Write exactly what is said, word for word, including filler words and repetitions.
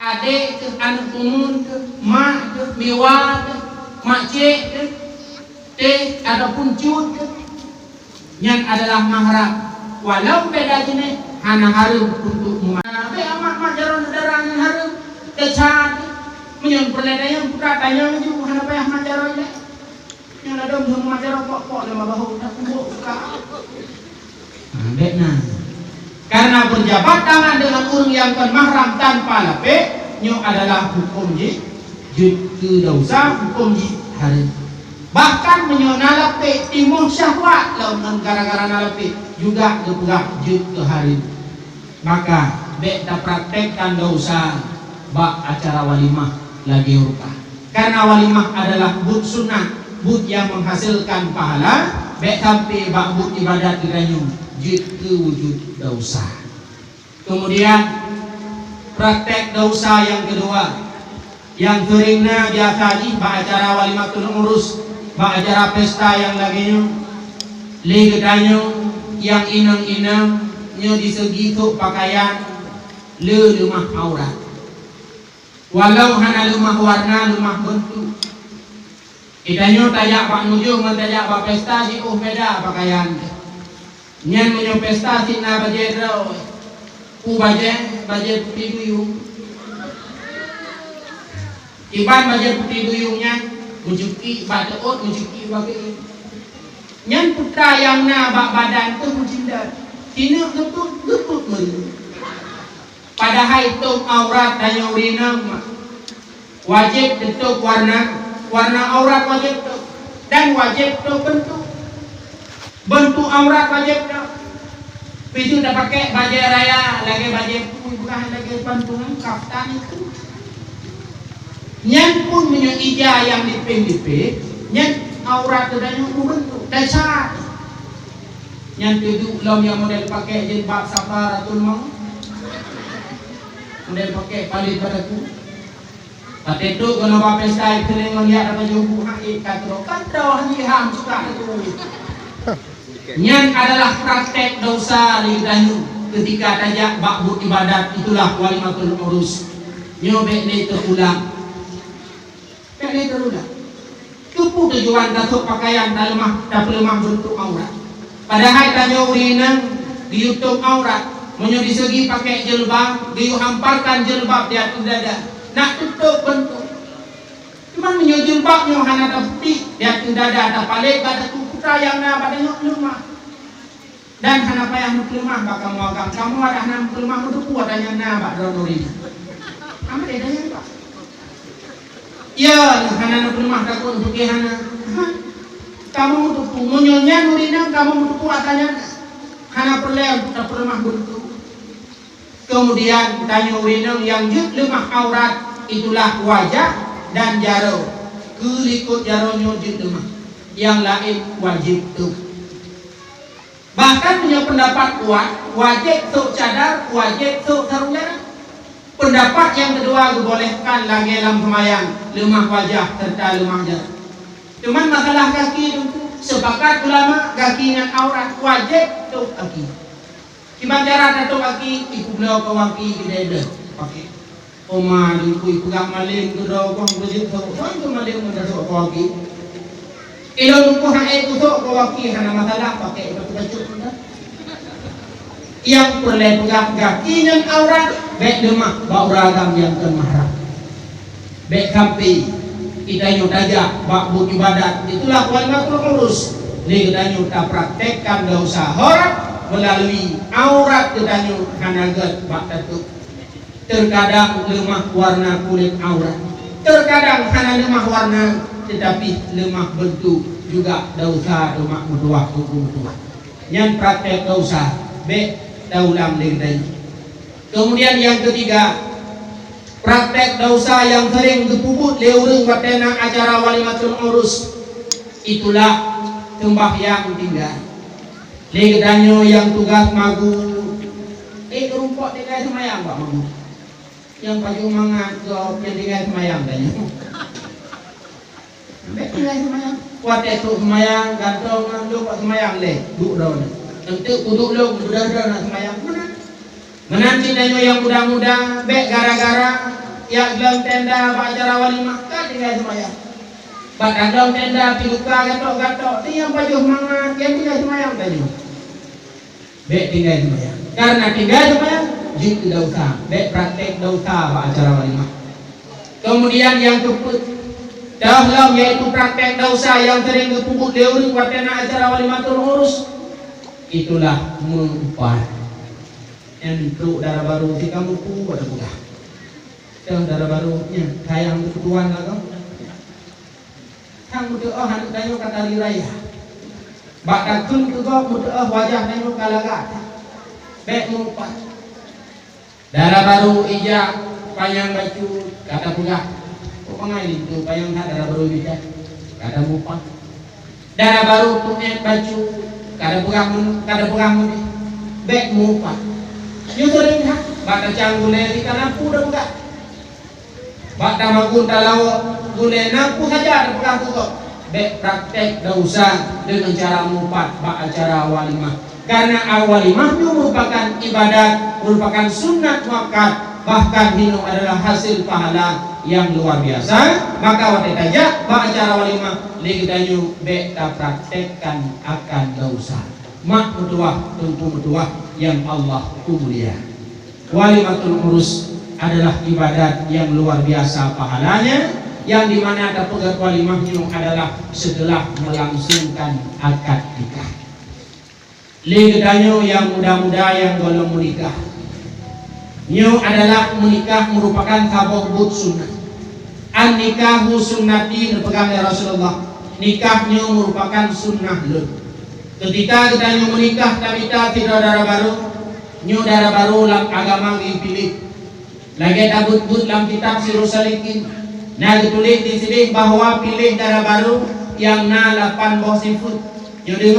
Adék teuh, aneuk peumun teuh, mak teuh, miwa teuh, makcék teuh, teh ataupun cut teuh, nyan adalah mahram. Walau beda jeuneh, hana hareuem untuk meumat. Bèk amat mat jaroe syedara nyan hareuem, desya teuh. Meunyoe peureulèe tanyong, putra tanyong ju, hana payah mat jaroe lé. Nyang ladôm heumat jaroe pok-pok lam bahu, dak kumbok buka. Nah, bèk na. Karena berjabat tangan dengan ureueng nyang kon mahram tanpa lapék, nyoe adalah huköm jih jeuet keu desya, huköm jih hareuem. Bahkan meunyoe na lapék, timoh syahwat lom ngon gara-gara na lapék, juga geupeugah jeuet keu hareuem. Maka, bèk tapraktekkan desya bak acara walimah lagèe rupa. Karena walimah adalah buet sunat, buet nyang menghasilkan pahala, bèk sampai bak buet ibadat geutanyoe jeuet keu wujud desya. Kemudian, praktek desya nyang keudua, nyang seuring na biasa jih bak acara walimatul urus, bak acara pesta nyang lagèe nyoe, lé geutanyoe nyang inong-inong nyoe di segi sôk pakaian le leumah aurat. Walau hana leumah warna, leumah beuntuk. Geutanyoe tajak bak nujoh ngon tajak bak pesta jiôh beda pakaian. Nyan meunyoe pesta sit na bajèe droe. Peue bajèe, bajèe putéh duyueng. Kiban bajèe putéh duyueng nyan, meucukik bak teuôt, meucukik bak keuieng. Nyan putra nyang na bak badan teuh meucindot. Sineuk geupeuet, geupeuet meureuh. Padahai tôb aurat tanyoe ureueng inong wajéb teutôb warna, warna aurat wajéb tôb, dan wajéb tôb beuntuk. Beuntuk aurat wajéb tôb. Pih tapakèk bajèe raya lagèe bajèe pui, bukan lagèe pantungan kaftan itu. Nyan pun meunyoe ija nyang lipéh-lipéh, nyan aurat geutanyoe meubeuntuk, desya. Nyan teuduek lom nyang model pakèk jilbab safaratul maut. Model pakèk palet bak daku. Patéh trok keunoe bak pesta, ipeuleuen ngon yak dan baju buhai ka trok. Ka trok, hana jiham suka daku. Nyan adalah praktek desya lé geutanyoe ketika tajak bak buet ibadat, itulah walimatul urus. Nyoe bèk lé teuulang. Bèk lé teuulang. Keupeue tujuan tasôk pakaian taleumah, tapeuleumah beuntuk aurat? Padahai tanyoe ureueng inong geuyue tôb aurat, meunyoe di segi pakèk jilbab, geuyue hamparkan jilbab di ateueh dada, nak teutôb beuntuk. Teuma meunyoe jilbab nyoe hana tapeutik di ateueh dada, tapalet bak daku, putra nyang na bak tanyoe peuleumah. Dan hana payah meupeuleumah bak kamoe agam. Kamoe adak hana meupeuleumah, meuteupeue ata nyang na bak droeneuh nyan. Amat eda nyan, Pak. Ya, hana neupeuleumah, takot neupeugah hana. Ha? Kamoe meuteupeue, meunyoe nyan ureueng inong, kamoe meuteupeue ata nyan hana peureulèe tapeuleumah beuntuk. Kemudian, tanyoe ureueng inong nyang jeuet leumah aurat, itulah wajah dan jaroe. Keu likot jaroe nyoe jeuet leumah. Nyang laén wajéb tôb. Bahkan meunyoe peundapat kuat, wajéb sôk cadar, wajéb sôk sarung jaroe. Peundapat nyang keudua geubolehkan lagèe lam seumayang, leumah wajah serta leumah jaroe. Cuman masalah gaki teungku, sepakat ulama gaki nyan aurat, wajéb tôb gaki. Kiban cara tatôb gaki, ipeubloe keu gaki keudéh-déh pakèk. Oma, Teungku, ipeugah malém keudroe, kong beujeuet sôk. Soe keu malém ngon tasôk keu gaki? Ilôn Teungku hana ék kusôk keu gaki, hana masalah, pakèk batu bacut mantong. Nyang peureulèe peugah gaki nyan aurat, bèk leumah bak ureueng agam nyang kon mahram. Bèk sampai geutanyoe tajak bak buet ibadat, itulah walimatul urus, lé geutanyoe tapraktekkan desya aurat meulalu aurat geutanyoe hana gèt bak tatôb. Terkadang leumah warna kulét aurat, terkadang hana leumah warna, teutapi leumah beuntuk juga desya, leumah meutuwah, huköm meutuwah. Nyan praktek desya, bèk taulang lé geutanyoe. Kemudian nyang keutiga, praktek desya nyang seuring geupeubuet lé ureueng watèe na acara walimatul urus, itulah seumbahyang tinggai. Lé geutanyoe nyang tugaih mageu, ék rumpok tinggai seumayang bak mageu. Nyang pajoh mangat gob nyang tinggai seumayang tanyoe. Bèk tinggai seumayang. Watèe trok seumayang, gantong ngon lôn bak seumayang lé, duek droeneuh. Eunteuk kuduek lôn, mudah-mudahan na seumayang. Meunan. Meunan cit tanyoe nyang muda-muda, bèk gara-gara Yak glöng tenda bak acara walimah, ka tinggai seumayang. Bak taglöng tenda pih luka gatok-gatok, ti nyang pajoh mangat, nyang tinggai seumayang tanyoe. Bèk tinggai seumayang. Karena tinggai seumayang jeuet keu desya. Bèk praktek desya bak acara walimah. Kemudian nyang keupeuet, toh lom, yaitu praktek desya nyang sering geupeubuet lé ureueng watèe na acara walimatul urus, itulah meuupat. Nyan trok dara barô sikamoe peue bak tapeugah. Toh dara barô nyan, sayang teupeue tuan lagoe. Sang meuteuoh aneuk tanyoe ka tari raya. Bak takheun keu gob meuteuoh wajah tanyoe ka lagak. Bèk meuupat. Dara barô ijak panyang bacut, ka tapeugah, "Oh, peungai linto panyang that dara barô ijak." Ka tamupat. Dara barô peuet bacut, ka tapeugah mun-, ka tapeugah mudeh. Bèk meuupat. Nyoe seuring that, bak tacang gulèe di kana peue tapeugah. Bak tamagun talawok, gulèe na peue saja tapeugah keu gob. Bèk praktek desya deungon cara meuupat bak acara walimah. Karena walimah nyoe merupakan ibadat, merupakan sunat muakkad, bahkan nyoe adalah hasil pahala nyang luar biasa. Maka watèe tajak bak acara walimah, lé geutanyoe bèk tapraktekkan akan desya. Mak meutuwah, teungku meutuwah nyang Allah peumulia. Walimatul urus adalah ibadat nyang luar biasa pahalanya, nyang di mana tapeugöt walimah nyoe adalah setelah melangsungkan akad nikah. Lé geutanyoe nyang muda-muda nyang goh lom meunikah, nyoe adalah meunikah merupakan saboh buet sunnah. "An-nikahu sunnati," neupeugah lé Rasulullah, "Nikah nyoe merupakan sunnah lôn." Keutika geutanyoe meunikah tamita sidroe dara barô, nyoe dara barô lam agama geupiléh. Lagèe tabeuet-beuet lam kitab Sirus Salikin, na geutuléh disideh bahwa piléh dara barô nyang na lapan boh sifeuet. Nyoe deungoe